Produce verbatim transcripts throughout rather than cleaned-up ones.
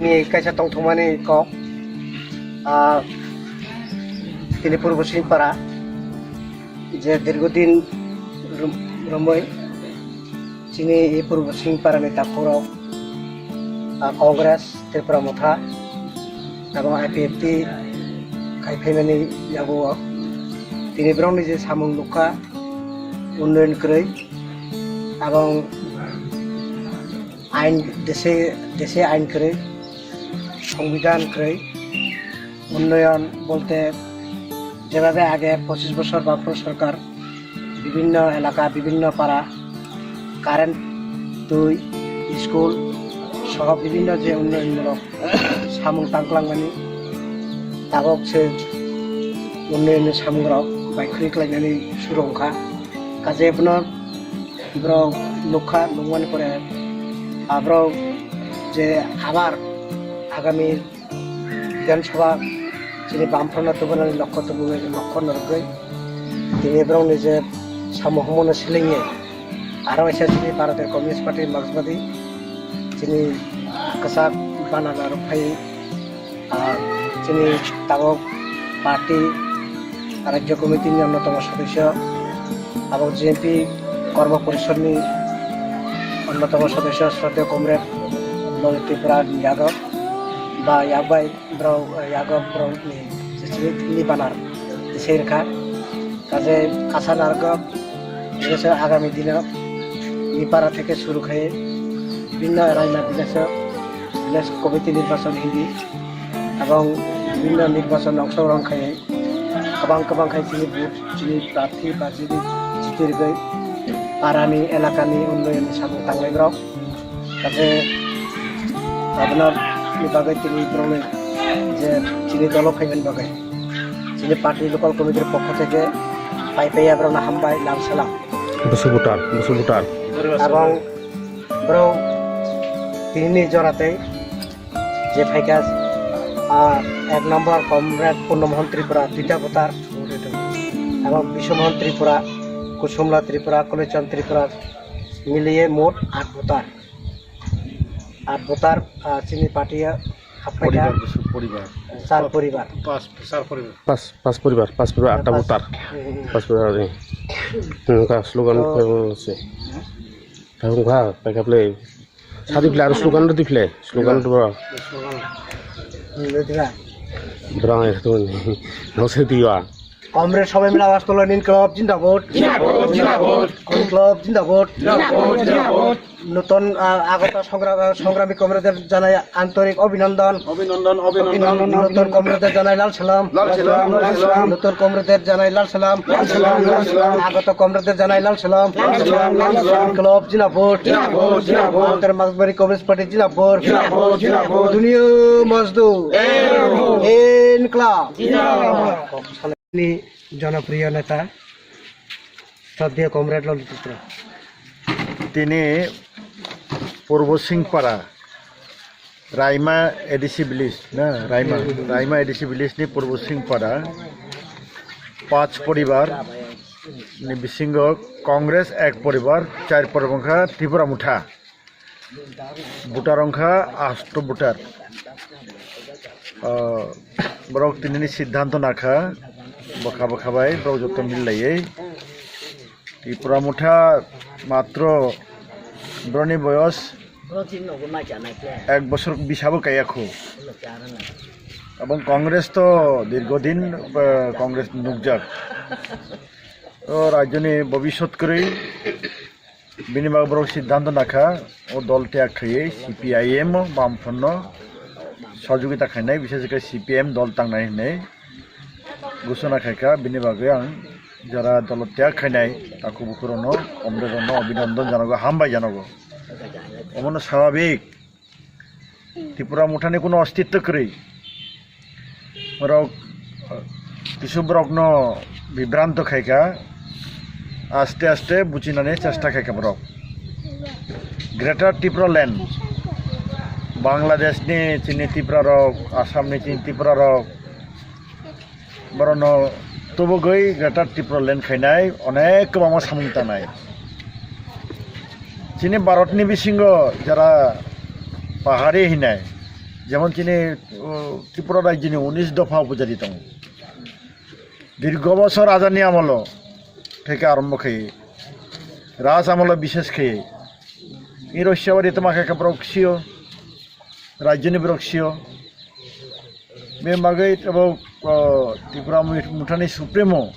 Ni kaisa tongthokmani kok, ah, tini Purbo Singpara, je dirgodin rum-, romoi chini e Purbo Singpara ni takhurok, ah, Congress, Tripura Motha, abo I P F T khai phaimani yago o. Tini borokni je samung nukha, unnoyon kwrwi, abo ain, dese, dese ain kwrwi, songbidhan kwrwi, unnoyon bolte jebabe age pochish bochor Bapro sorkar bibhinno elaka, bibhinno para current, twi, school soho bibhinno je unnoyonmulok samung tangklangmani tabok se unnoyonni samungrok bai khri khlainani suru wngkha. Kaje bono borok nukha, nukmani pore aborok je abar agami Bidhan Sabha chini Bamfront no tubunani lokho tubunani lokho norogwi tini borokni je samo humono selengwi aro waisa chini Bharatiya Communist Party Marksbadi chini kwchak bana narwk phai, ah, chini tabok party Rajya Committee ni onnotomo sodosyo, abo G M P Kormo Porishod ni onnotomo sodosyo Shraddheyo Comrade Lal Tripura Yadav ba yakbai borok, eh, yago borokni je chini thwngni banar tisai rwkha. Kaje asa narwkgo, bini se agami dino Nipara theke suru khai bibhinno Raima village o village committee nirbachon hinwi ebong bibhinno nirbachon ongsogron khai kwbang kwbang khai chini vote, chini prarthi ba chini chiti rwgwi parani, elakani unnoyonni samung tanglai borok. Kaje abono ni bagwi tini borokni je chini dolo phaimani bagwi chini party local committee ni pokho theke pai paiya borokno hambai, lal salam. Busu butar, busu butar. Abang borok tinini jora tei je phaikha, ah, ek number comrade Purno Mohan Tripura, duita butar, abang Biswa Mohan Tripura, Kusumla Tripura, Kolichand Tripura, miliye mot aat butar. Aat butar, ah, chini party o hapkha. Poribar, busu poribar. Char poribar. Pas, char poribar. Pas, pas poribar, pas poribar, atta butar. Hmm, hmm. Pas poribar, eh. Hmm, ka slogan. Oh. Ko se. Ka hung ka, ka ka play. Sadi play, aro slogan do play. Slogan do. Hmm, do diba. Brang ya tu ni. No se diwa. Comrade সবাই মিলে আওয়াজ তোলো, ইনকিলাব জিন্দাবাদ। জিন্দাবাদ, জিন্দাবাদ। ইনকিলাব জিন্দাবাদ। জিন্দাবাদ, জিন্দাবাদ। নতুন, আহ, আগত সংগ্রাম, আহ, সংগ্রামী কমরেডদের জানাই আন্তরিক অভিনন্দন। অভিনন্দন, অভিনন্দন। নতুন কমরেডদের জানাই লাল সালাম। লাল সালাম, লাল সালাম। নতুন কমরেডদের জানাই লাল সালাম। লাল সালাম, লাল সালাম। আগত কমরেডদের জানাই লাল সালাম। লাল সালাম, লাল সালাম। ইনকিলাব জিন্দাবাদ। জিন্দাবাদ, জিন্দাবাদ। আন্তর মার্কসবাদী কমিউনিস্ট পার্টি জিন্দাবাদ। জিন্দাবাদ, জিন্দাবাদ। দুনিয়া মজদুর। এ রহো। ইনকিলাব। জিন্দাবাদ। Ni jonopriyo neta, shraddheyo comrade Lalu Tripura. Tini Purbo Singpara, Raima A D C village, na, Raima, Raima A D C village ni Purbo Singpara, pach poribar ni bisingo Congress ek poribar, char poribar wngkha Tripura Motha. Voter wngkha asto voter. Ah, borok tinini siddhanto nakha, bwkha bwkha bai borok joto mil laiwi. Tripura Motha matro borokni boyos ek bosor bisabo kaya khu. Abong Congress to dirgodin, ah, Congress nukjak. O rajyoni bobisot kwrwi. Bini bagwi borok siddhanto nakha, o dol tyak khaiwi C P I M o Bamfront no sojogita khainai, biseshe khe C P M dol tangnai hinwi ghosona khaikha. Bini bagwi ang jara dol tyak khainai takhuk bukhuk rokno, comrade rokno abhinondon janago, hambai janago. Omono swababik. Tripura Mothani kuno ostitto kwrwi. Borok, uh, kisu borokno bibranto khaikha, aste aste buchinani chesta khaikha borok. Greater Tripura Land, Bangladeshni chini Tripura rok, Assamni chini Tripura rok, borokno tubugwi Greater Tripura Land khainai onek kwbangma samung tangnai. Chini Bharatni bisingo jara pahari hinai, Jemon chini, o, Tripura rajyoni unis dopha upojati tongo. Dirgho bosor ajani amolo theke arombo khe, raj amolo bishes khe, i Roisabari toma khe borok sio, rajyoni borok sio. Bini bagwi abo, o, Tripura muthani supremo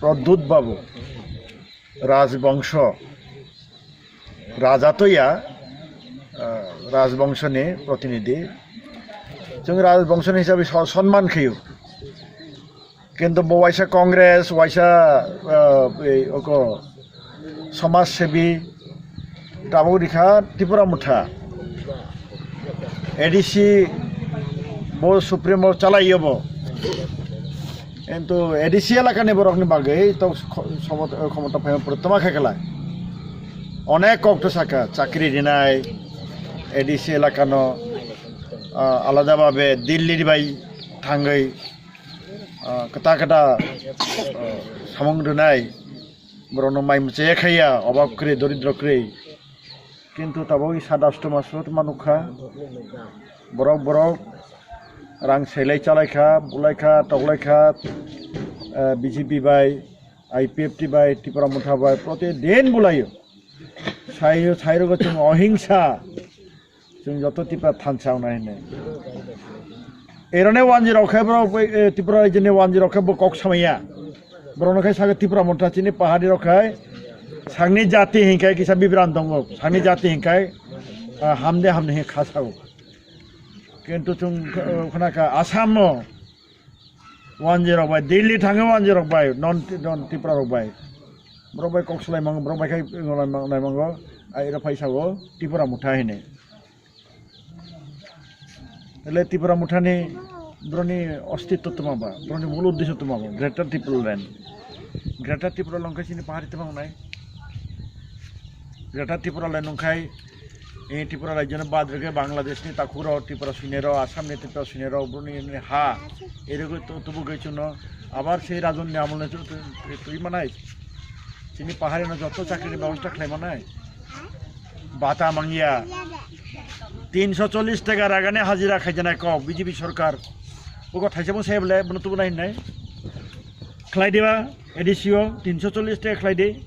Pradyut Babu, Rajbongso, Raja to ya, o, Rajbongsoni protinidhi. Chwng Rajbongsoni hisabe so-, sonman khaio. Kintu bo waisa Congress, waisa, ah, ei, oko, Samaj Sebi, tabuk rikha Tipra Motha. A D C bo Supremo chalaiyo bo. Kintu A D C elakani borokni bagwi to kho-, somot-, khomota phaima pore toma khe khlai. Onek kok to saka, chakri rinai, A D C elakano, ah, alada babe Delhi bai thangwi, ah, kwta kwta, ah, samung rwnai, borokno mai mwchaya khaiya, obab kwrwi, doridro kwrwi. Kintu tabuk i sat ashto maso tongma nukha. Borok, borok rang selai chalaikha, bulaikha, toklaikha, ah, B J P bai, I P F T bai, Tipra Motha bai, protidin bulaio. Sai, sairogo chwng ohingsa. Chwng joto Tipra thansa wngnai hinwi. Erone wanjwi rok khe borok bai, eh, Tipra rajyoni wanjwi rok khe bo kok samaya. Borokno khe sakhe Tipra Motha chini pahari rok khe sakni jati hinkhai kisa bibran tongo. Sakni jati hinkhai, ah, hamde hamde hin kha sago. Kintu chwng, eh, khna kha Assam o wanjwi rok bai, Delhi thangwi wanjwi rok bai, non, non Tipra rok bai. Borok bai kok swlai mango, borok bai khai naimango, ai ro phai sago Tipra Motha hinwi. Ele Tipra Mothani boroni ostitto tongma ba, boroni mul uddesho tongma ba, Greater Tipraland. Greater Tipraland khe chini pahari tongma wngnai. Greater Tipraland wngkhai, eh, Tripura rajyoni bad rwgwi Bangladeshni takhuk rok, Tripura swnai rok, Assamni Tripura swnai rok, boroni ha, erwgwi to-, tubugwi chwngno abar sei Rajanni amolni tu-, tu-, tu-, twi manai. Chini paharino joto chakrini bebosta khlai manai. Bata mangya. Tinsho chollish taka ragani hajira khaijanai kok B J P sorkar. Buko thaisa bo sai bole, bono tubunai hinai. Khlai diba, A D C o tinsho chollish taka khlai di.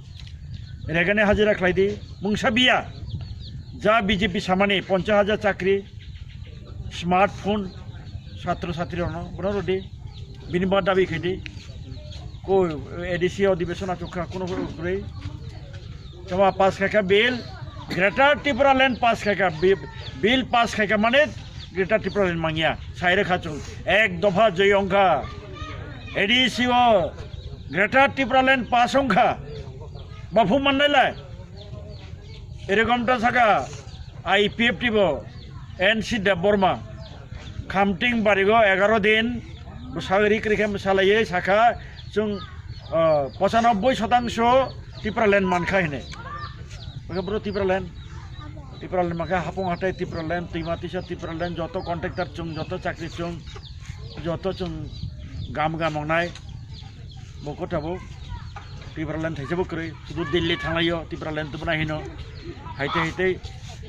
Ragani hajira khlai di. Mungsa biya. Ja B J P samani ponchash hajar chakri. Smartphone, satro satri rokno, bono rodi, bini ba dabi khaidi. Ko A D C odibeshon achukha, kuno kwrwi. Chama pass khaikha bill, Greater Tipraland pass khaikha, bi-, bill pass khaikha mane Greater Tipraland mangya, saire kha chwng, ek dopha joi wngkha, A D C o Greater Tipraland pass wngkha, baphu mannailai. Erokom ta saka I P F T bo N C Debbarma, Khamting barigo egaro din, bwsa rik rikhe bwsa laiye saka chwng, ah, pochanobboi shotangso Tipraland mankha hine. Bwkha bro Tipraland, Tipraland mankha Hapung Hatai Tipraland, Twima Tisa Tipraland, joto contractor chwng, joto chakri chwng, joto chwng gam gam wngnai. Bo kotabo Tipraland thaisa bo kwrwi, sudu Delhi thanglaio Tipraland tubuna hino. Haite haite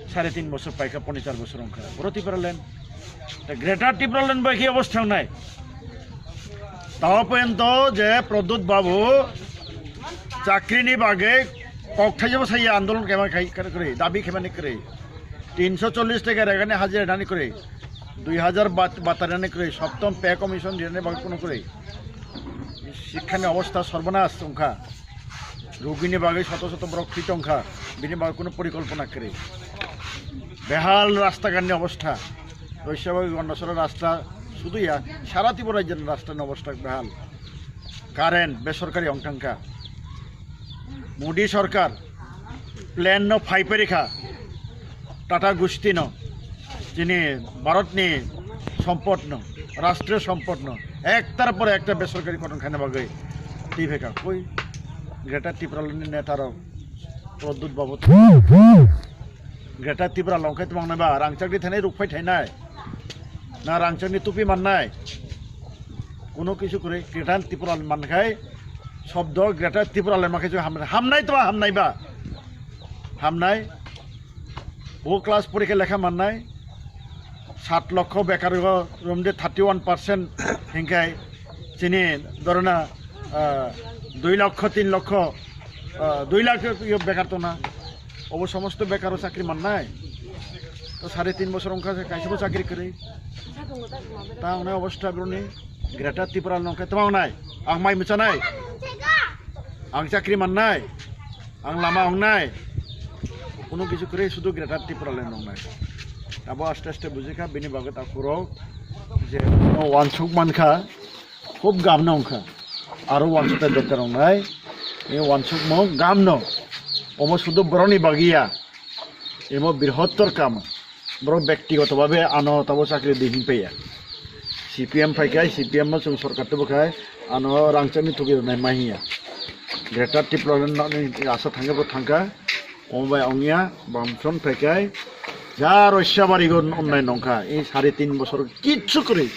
sare tin bosor paikha, pone char bosor wngkha. Boro Tipraland. Ta Greater Tipraland bai khe obostha wngnai. Tawa porjonto je Pradyut Babu chakrini bagwi kok thaisa bo saiya andolon kema khai kwrwi, dabi khemani kwrwi. Tinsho chollish taka ragani hajira nani kwrwi. Dui hajar bat-, bata nani kwrwi. Soptom pay commission rinani bagwi kuno kwrwi. Sikhani obostha sorbonas wngkha. Rugini bagwi soto soto borok thwi tongkha. Bini bagwi kuno porikolpona kwrwi. Behal rasta ghanni obostha. Roisabari Gondasora rasta sudu ya, sara Tripura rajyoni rastani obostha behal. Current besorkari wng thangkha. Modi sorkar plan no phai pari kha. Tata Gusti no, chini Bharat ni sompot no, rashtriyo sompot no, ektar pore ekta besorkari koton khaina bagwi twi phaikha. Koi Greater Tipraland ni neta rok, Pradyut Babu, Greater Tipraland khe twmang nai ba, rangchak di thainai, rukphai thainai, na rangchak ni tupi mannai, kuno kisu kwrwi. Greater Tipraland mankhai, sobdo Greater Tipraland mankhe chwng hamnai, hamnai twa hamnai ba, hamnai. Bo class porikhe lekha mannai, Sat lokho bekar go romde thirty one percent hinkai chini dorona, ah, dui lokho, tin lokho, ah, dui lakh yo bekar tona. Obo somosto bekar o chakri mannai. To sare tin bosor ongkha se kaisa bo chakri kwrwi. Ta ongnai obostha broni Greater Tipraland ongkha tama ongnai. Ang mai muchanai. Ang chakri mannai. Ang lama wngnai, kuno kisu kwrwi, sudu Greater Tipraland wngnai. Abo aste aste bujikha, bini bagwi takhurok je no wansuk mankha, khub gamno wngkha. Aro wansuknai dorkar wngnai, e wansukmung gamno. Omo sudu borokni bagwi ya, emo brihottor kam. Borok bektigoto babe ano tabo chakri di hinpaiya. C P M phaikai, C P M no chwng sorkar tubukhai, ano rangchakni thugwi rwnai ma hiya. Greater Tipraland nokni asa thangkhe bo thangkha, omo bai ongya, Bamfront phaikai, ja roisya barigo onnai nongkha, e sare tin bosor kichu kwrwi,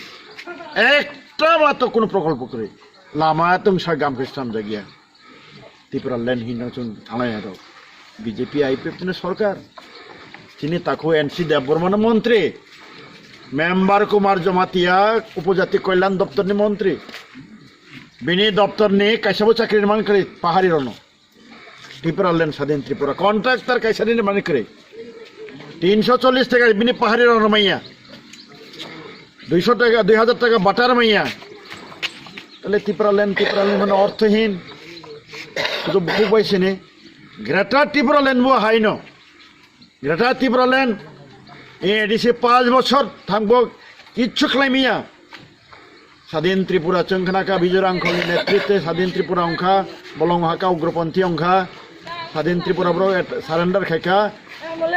ekta ba to kuno prokolpo kwrwi, lama tungsa gam khe swnamjakya. Tipraland hinwi chwng thanglai aro. B J P I P F ni sorkar. Chini takhu N C Debbarma no montri. Member Kumar Jamatia upojati kalyan doptor ni montri. Bini doptor ni kaisa bo chakri man kwrwi pahari rono. Tipraland Sadin Tripura. Contractor kaisa ni man kwrwi. Tinso chollis taka bini pahari rok maya. Duiso taka, dui hajar taka bata maya. Tale Tipraland, Tipraland mane orthohin. Sudu buku bai sini. Greater Tipraland bo haino. Greater Tipraland. E A D C panch bochor thangbo kichu khlai maya. Sadin Tripura chwng khna kha Bijay Rangkhol ni netritwe Sadin Tripura wngkha, bolong hakha ugroponthi wngkha, Sadin Tripura borok et-, surrender khaikha,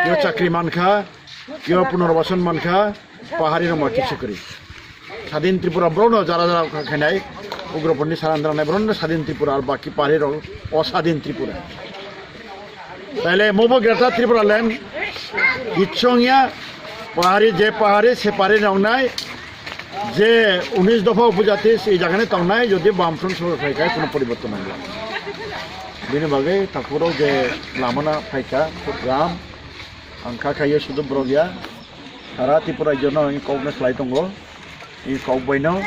yo chakri mankha, yo punarbasan mankha, pahari rok ma kichu kwrwi. Sadin Tripura borok no jara jara kha khainai, ugroponthi surrender nai borok no Sadin Tripura ar baki pahari rok osadin Tripura. Taile mobo Greater Tripura Land kichu wngya, pahari je pahari se pahari nongnai, je unis dopha upojati se jagani tongnai, jodi Bamfront sorkar phaikai kuno poriborton nangya. Bini bagwi takhurok je lamana phaika khub gram, ang kha khaiyo sudu borok ya, sara Tripura jono kokno slai tongo. I kok baino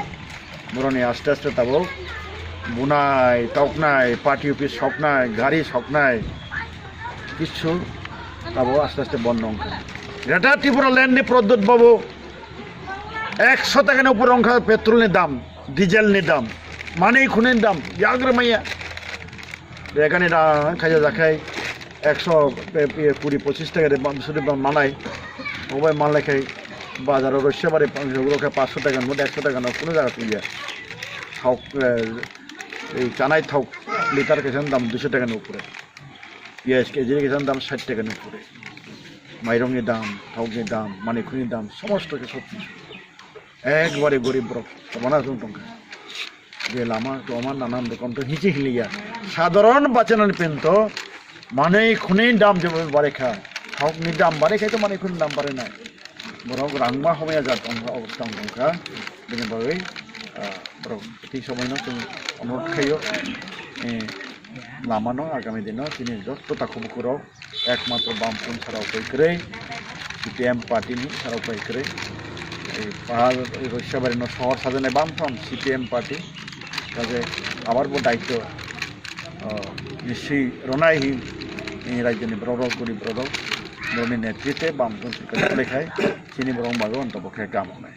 boroni aste aste tabuk bunai, toknai, party office soknai, gari soknai, kichu tabuk aste aste bondo wngkha. Greater Tripura Land ni Pradyut Babu, ekso taka ni upor wngkha petrol ni dam, diesel ni dam, manwi khwnwi ni dam, yagra maya. Begani da khaija jakhai ekso, e, e, kuri pochis taka de bam suri bam manai. Obai manlai khai bazar o roisya bari pang jogro khe paanch sho taka no, ekso taka no kuno jaga tuya. Thok, e, e, chanai thok liter kaisa dam duiso taka ni upore. Piyaj K G kaisa dam sait taka ni upore. Mairong ni dam, thok ni dam, manwi khwnwi ni dam, somosto khe sob kichu. Ekbare gorib borok tongmani aswk tongkha. Je lama tongma nanan rokom to hichi hinliya. Sadharon bachanani pento manwi khwnwi dam jebo barekha. Thokni dam barekha to manwi khwnwi dam barenai. Borok rangma homya jat tongkha, obostha tongkha. Bini bagwi, ah, borok thik somoino chwng onurodh khaio. Eh, lamano agami dino chini jotto takhubukurok ekmatro Bamfront sara upai kwrwi, C P M party ni sara upai kwrwi. Ei pahal, ei Roisabari no sohor sajani Bamfront, C P M party. Kaje abar bo daityo, oh, nisi ronai hi, ei rajyoni borok rok, guri borok rok, borokni netritwe Bamfront sirkar kwlaikhai, chini borok bagwi onto bo khe kamonai.